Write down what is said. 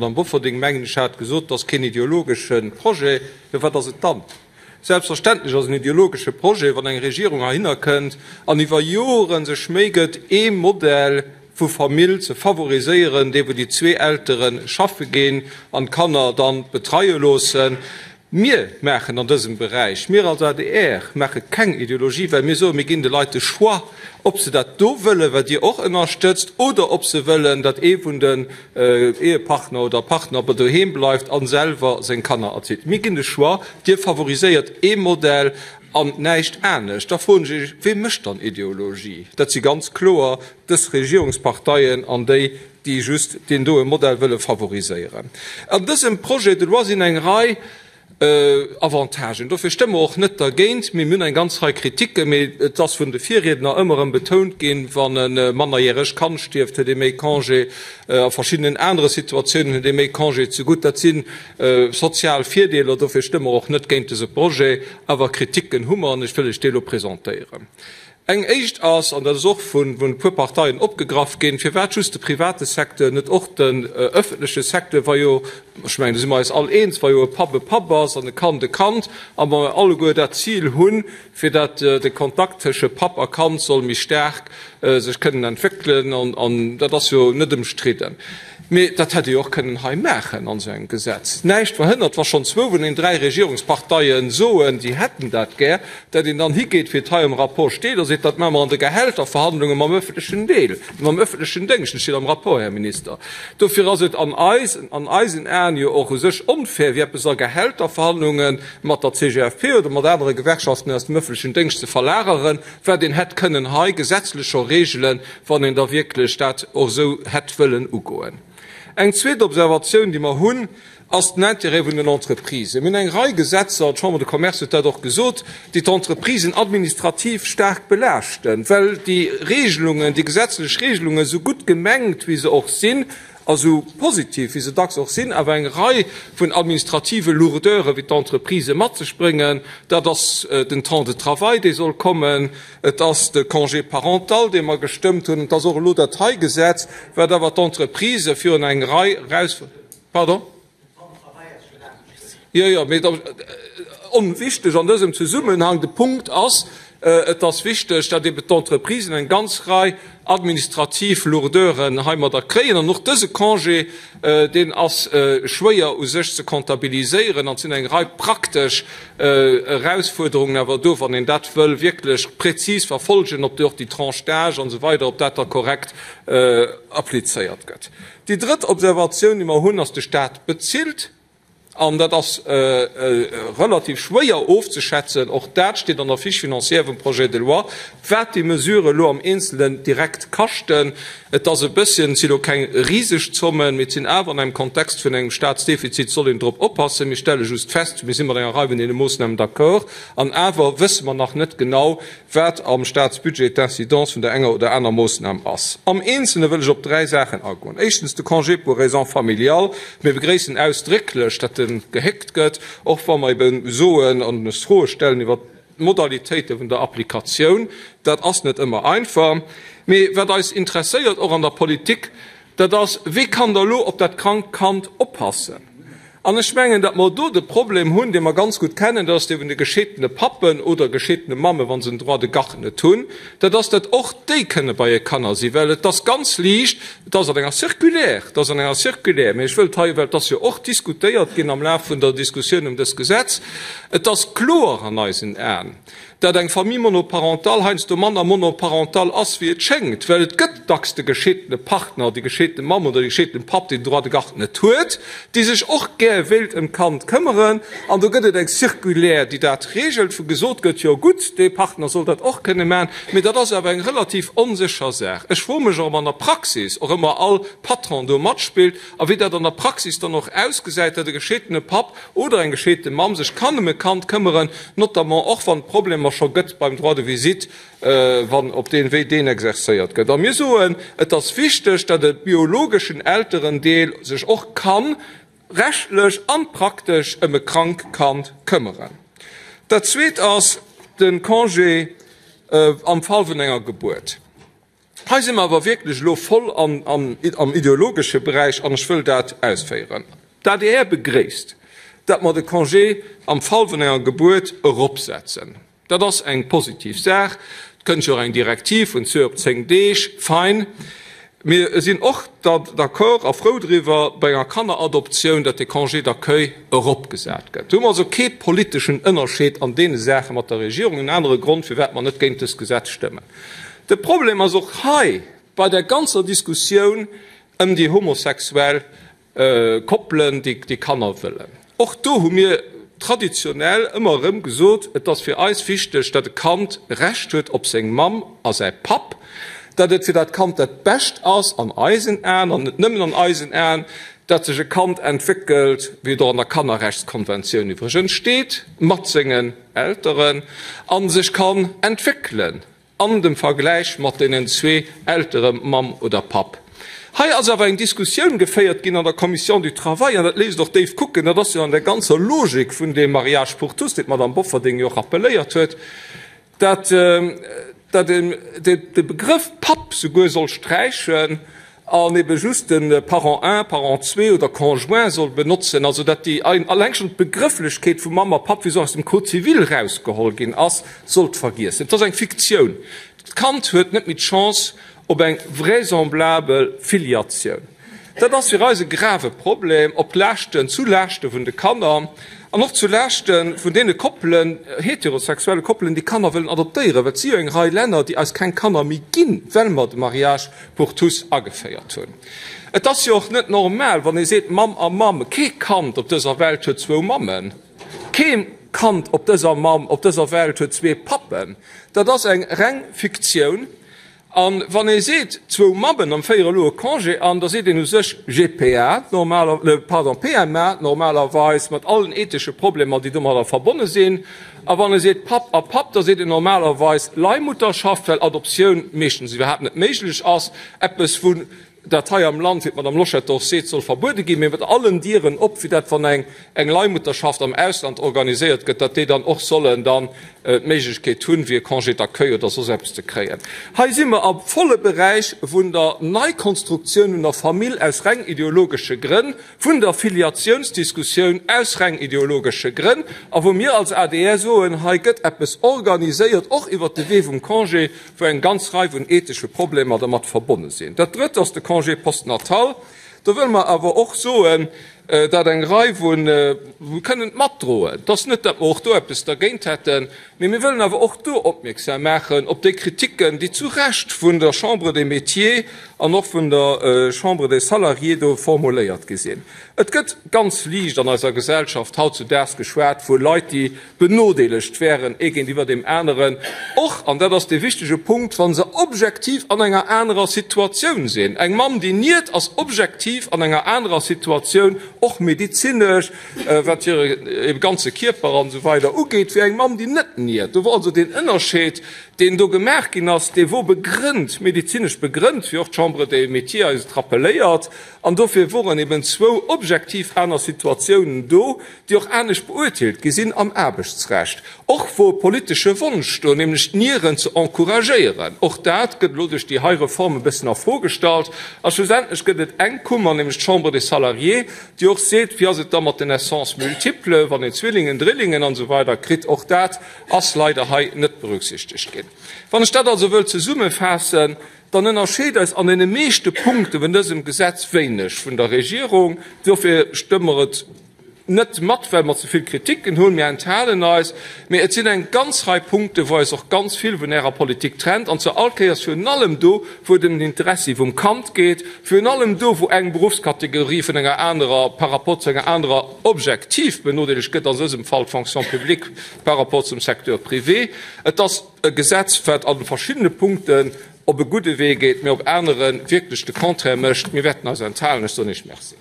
D'Madame Bofferding, mengen ech, hat gesot, et ass keen ideologesche Projet. Jo, wat ass et dann? Selbstverständlech ass en ideologesche Projet, wann eng Regierung heihinner kënnt an iwwer Jore sech Méi gëtt, ee Modell vu Famill ze favoriséieren, dee wou déi zwee Eltere schaffe ginn an d'Kanner dann betreie loossen. Mir maachen an dësem Beräich, mir als adr maache keng Ideologie, well mir soen, mir ginn de Leit de Choix, ob se dat do wëllen, wat Dir och ënnerstëtzt, oder ob se wëllen, datt ee vun den Ehepartner oder Partner doheem bleift a selwer seng Kanner erzitt. Mir ginn de Choix. Dir favoriséiert ee Modell an näischt anescht. Da froen ech Iech, Wee mécht dann Ideologie? Dat si ganz kloer dës Regierungsparteien an déi, déi just deen doe Modell wëlle favoriséieren. An dësem Projet de loi sinn eng Rei Avantagen. Dofir stëmme mer och net dergéint. Mee mir hunn eng ganz Rei Kritiken. Mee et ass vun de Virriedner ëmmer erëm betount ginn, Wann e mannerjäregt Kand stierft, huet ee méi Congé. A verschiddenen anere Situatiounen huet ee méi Congé zegutt. Dat si sozial Virdeeler. Dofir stëmme mer och net géint dëse Projet. Awer Kritiken hu mer, an ech wëll lech déi elo presentéieren. Eng éischt ass, an dat ass och vun e puer Parteien opgegraff ginn, Firwat just de private Secteur, net och den öffentleche Secteur, wa jo, ech mengen, do si mer eis all eens, wa jo e Papp e Papp ass an e Kand e Kand a mer alleguer dat Zil hunn, fir dat de Kontakt tësche Papp a Kand soll méi staark sech kënnen entwéckelen, an dat ass jo net ëmstridden. Mee dat hätt ee jo och kënnen hei maachen an esou engem Gesetz. Näischt verhënnert, wa schonn zwou vun den dräi Regierungsparteie soen, si hätten dat gär, dat een dann higeet, wéi et hei am Rapport steet, a seet, dat maache mer an de Gehälterverhandlunge mam öffentlechen Deel, mam öffentlechen Déngscht. Dat steet am Rapport, Här Minister. Dofir ass et an eis, an eisen Aen jo och u sech onfair, fir eppes a Gehälterverhandlunge mat der CGFP oder mat anere Gewerkschaften aus dem öffentlechen Déngscht ze verlageren, wat een hätt kënnen hei gesetzlech scho regelen, wann een da wierklech dat och esou hätt wëllen ugoen. Eng zweet Observatioun, déi mer hunn, ass den Intérêt vun den Entreprisen. Mir hunn eng Rei Gesetzer, d'Chambre de Commerce huet dat och gesot, déi d'Entreprisen administrativ staark belaaschten, well déi Regelungen, déi gesetzlech Regelungen, esou gutt gemengt wéi se och sinn a sou positiv wéi se dacks och sinn, awer eng Rei vun administrative Lourdeure wéi d'Entreprisë mat sech bréngen. Dat ass den Temps de travail, dee soll kommen, et ass de Congé parental, dee mer gestëmmt hunn, et ass och elo dat hei Gesetz, wat awer d'Entreprisë virun eng Rei Erausfuerderungen. Pardon? Jo, jo, mee onwichtig an dësem Zesummenhang. De Punkt ass, Et ass wichteg, datt eben d'Entreprisen eng ganz Rei administrativ Lourdeuren heimadder kréien. An och dëse Congé, deen ass schwéier u sech ze comptabiliséieren an et sinn eng Rei praktesch Erausfuerderungen awer do, wann een dat wëll wierklech prezis verfolgen, ob och déi Tranche d'âge an esou weider, ob dat da korrekt applizéiert gëtt. Déi drëtt Observatioun, déi mer hunn, ass, De Stat bezilt, an dat ass relativ schwéier ofzeschätzen, och dat steet an der Fiche financière vum Projet de loi, wat déi Mesure elo am Eenzelen direkt kaschten. Et ass e bësschen, et si lo keng riseg Zommen, mee et sinn awer an engem Kontext vun engem Statsdefizit soll een drop oppassen. Mir stelle just fest, mir si mat enger Rei vun deene Moossnamen d'accord, an awer wësse mer nach net genau, wat am Statsbudget d'Incidence vun der enger oder aner Moossnam ass. Am Eenzelne wëll ech op dräi Saachen agoen. Éischtens de Congé pour raisons familiales. Mir begréissen ausdrécklech, datt e gehéckt gëtt, och wa mer ebe soen an eis Froe stellen iwwert d'Modalitéite vun der Applikatioun. Dat ass net ëmmer einfach. Mee wat eis interesséiert, och an der Politik, dat ass, Wee kann da lo op dat krankt Kand oppassen? An ech mengen, datt mer do de Problem hunn, dee mer ganz gutt kennen, dat ass dee vun de gescheetene Pappen oder gescheetene Mammen, wa se den Droit de garde net hunn, dat ass, datt och déi kënne bei hir Kanner sinn, well et ass ganz liicht, et ass an enger Circulaire, et ass an enger Circulaire, mä ech wëllt hei, well et ass jo och diskutéiert ginn am Laf vun der Diskussioun ëm dëst Gesetz, et ass kloer an eisen Aen, dat eng Famille monoparentale heiansdo manner monoparental ass wéi et schéngt, well et gëtt dacks de gescheetene Partner, déi gescheetene Mamm oder de gescheetene Papp, deen den Droit de garde net huet, déi sech och gär wéilt ëm d'Kand këmmeren. An do gëtt et eng Circulaire, déi dat regelt, wou gesot gëtt, jo gutt, dee Partner soll dat och kënne maachen, mee dat ass awer eng relativ onsécher Saach. Ech froe mech och, ob an der Praxis och ëmmer all Patron do matspillt a wéi dat an der Praxis dann och ausgesäit, datt e gescheetene Papp oder eng gescheete Mamm sech kann ëm e Kand këmmeren, notamment och wann et Problemer scho gëtt beim Droit de visite, wann op deen Wee deen exerzéiert gëtt. A mir soen, et ass wichteg, datt e biologeschen Elterendeel sech och kann rechtlech an praktesch ëm e krank Kand këmmeren. Dat Zweet ass de Congé am Fall vun enger Gebuert. Hei si mer awer wierklech elo voll am ideologesche Beräich an ech wëll dat ausféieren. D'adr begréisst, datt mer de Congé am Fall vun enger Gebuert eropsetzen. Dat ass eng positiv Saach. Et kënnt jo och eng Direktiv vun zwee op zéng Deeg. Fein. Mir sinn och d'accord a frou driwwer, bei enger Kanneradoptioun, datt de Congé d'accueil eropgesat gëtt. Do hu mer also kee politeschen Ënnerscheed an deene Saache mat der Regierung. En anere Grond, firwat mer net géint dëst Gesetz stëmmen. De Problem ass och hei bei der ganzer Diskussioun ëm déi homosexuell Koppelen, déi Kanner wëllen. Och do hu mir traditionell ëmmer erëm gesot, et ass fir eis wichteg, datt e Kand Recht huet op seng Mamm a säi Papp, datt et fir dat Kand dat Bescht ass an eisen Aen, an net nëmmen an eisen Aen, datt sech e Kand entwéckelt, wéi et och an der Kannerrechtskonventioun iwwregens steet, mat sengen Elteren a sech kann entwéckelen. An dem Vergläich mat deenen zwee Eltere Mamm oder Papp. Hei ass awer eng Diskussioun geféiert ginn an der Commission du Travail, an dat léisst och déif kucken, dat ass jo an der ganzer Logik vun deem Mariage pour tous, deen d'Madame Bofferding jo och rappelléiert huet, dat dat een de Begrëff Papp souguer soll sträichen an ebe just de Parent un, Parent zwee oder Conjoint soll benotzen, also datt déi alleng schonn d'Begrëfflechkeet vu Mamm a Papp, wéi se aus dem Code civil erausgeholl ginn ass, sollt vergiessen. Et ass eng Fiktioun. D'Kand huet net méi d'Chance op eng vraisemblabel Filiatioun. Dat ass fir eis e grave Problem, op Laaschten, zu Laaschte vun de Kanner an och zu Laaschte vun deene Koppelen, heterosexuelle Koppelen, déi Kanner wëllen adoptéieren, well et si jo eng Rei Länner, déi eis keng Kanner méi ginn, well mer de Mariage pour tous ageféiert hunn. Et ass jo och net normal, wann ee seet Mamm a Mamm. Kee Kand op dëser Welt huet zwou Mammen. Kee Kand op dëser Mamm, op dëser Welt huet zwee Pappen. Dat ass eng reng Fiktioun. A wann ee seet zwou Mammen an féiere elo e Congé an, da seet een u sech GPA, pardon, PMA normalerweis, mat allen ethesche Problemer, déi domadder verbonne sinn. A wann e seet Papp a Papp, da seet een normalerweis Leihmutterschaft, well Adoptioun meeschtens iwwerhaapt net méiglech ass, eppes wou dat hei am Land, wéi d'Madame Loschetter och seet, soll verbuede ginn, mee mat allen Dieren op, fir dat wann eng eng Leihmutterschaft am Ausland organiséiert gëtt, datt déi dann och sollen dann d'Méiglechkeet hunn, fir e Congé d'accueil oder soss eppes ze kréien. Hei si mer am volle Beräich vun der Neikonstruktioun vun der Famill aus reng ideologesche Grënn, vun der Filiatiounsdiskussioun aus reng ideologesche Grënn, a wou mir als adr soen, hei gëtt eppes organiséiert, och iwwert de Wee vum Congé, wou eng ganz Rei vun ethesche Problemer dermat verbonne sinn. Dat Drëtt ass de Congé postnatal. Do wëlle mer awer och soen, datt eng Rei vu, mir kënnen et matdroen, et ass net, datt mer och do eppes dergéint hätten, mee mir wëllen awer och do opmierksam maachen op déi Kriticken, déi zu Recht vun der Chambre des Métiers an och vun der Chambre des Salariés do formuléiert gi sinn. Et gëtt ganz liicht an eiser Gesellschaft hautzudaags geschwat vu Leit, déi benodeelegt wären ee géintiwwer deem aneren, och, an dat ass dee wichtege Punkt, wa se objektiv an enger anerer Situatioun sinn. Eng Mamm, déi niert, ass objektiv an enger anerer Situatioun, och medezinesch, wat hire ganze Kierper an esou weider ugeet, wéi eng Mamm, déi net niert. Do wor also deen Ënnerscheed, deen do gemaach ginn ass, dee wor begrënnt, medezinesch begrënnt, wéi och d'Chambre des Métiers eis et rappeléiert. An dofir woren eben zwou objektiv aner Situatiounen do, déi och anescht beurteelt gi sinn am Aarbechtsrecht. Och wor e politesche Wonsch do, nämlech d'Nieren ze encouragéieren. Och dat gëtt elo duerch déi hei Reform e bëssen a Fro gestallt. A schlussendlech gëtt et eng Kummer, nämlech d'Chambre des Salariés, déi och seet, Wéi ass et da mat den Naissances multiples, wann een Zwillingen, Drillingen an esou weider kritt? Och dat ass leider hei net berücksichtegt ginn. Wann ech dat also wëll zesummefaassen, dann ënnerscheet eis an deene meeschte Punkte vun dësem Gesetz wéineg vun der Regierung. Dofir stëmme mer et net mat, well mer ze vill Kriticken hunn. Mir enthalen eis. Mee et sinn eng ganz Rei Punkte, wou eis och ganz vill vun Ärer Politik trennt, an zwar all Kéiers virun allem do, wou et ëm den Interessi vum Kand geet, virun allem do, wou eng Beruffskategorie vun enger anerer par rapport zu enger anerer objektiv benodeelegt gëtt, an dësem Fall d'Fonction publique par rapport zum Secteur privé. Et ass e Gesetz, wat an verschiddene Punkten op e gudde Wee geet, mee op anere wierklech de Contraire mécht. Mir wäerten eis enthalen. Ech soen Iech Merci.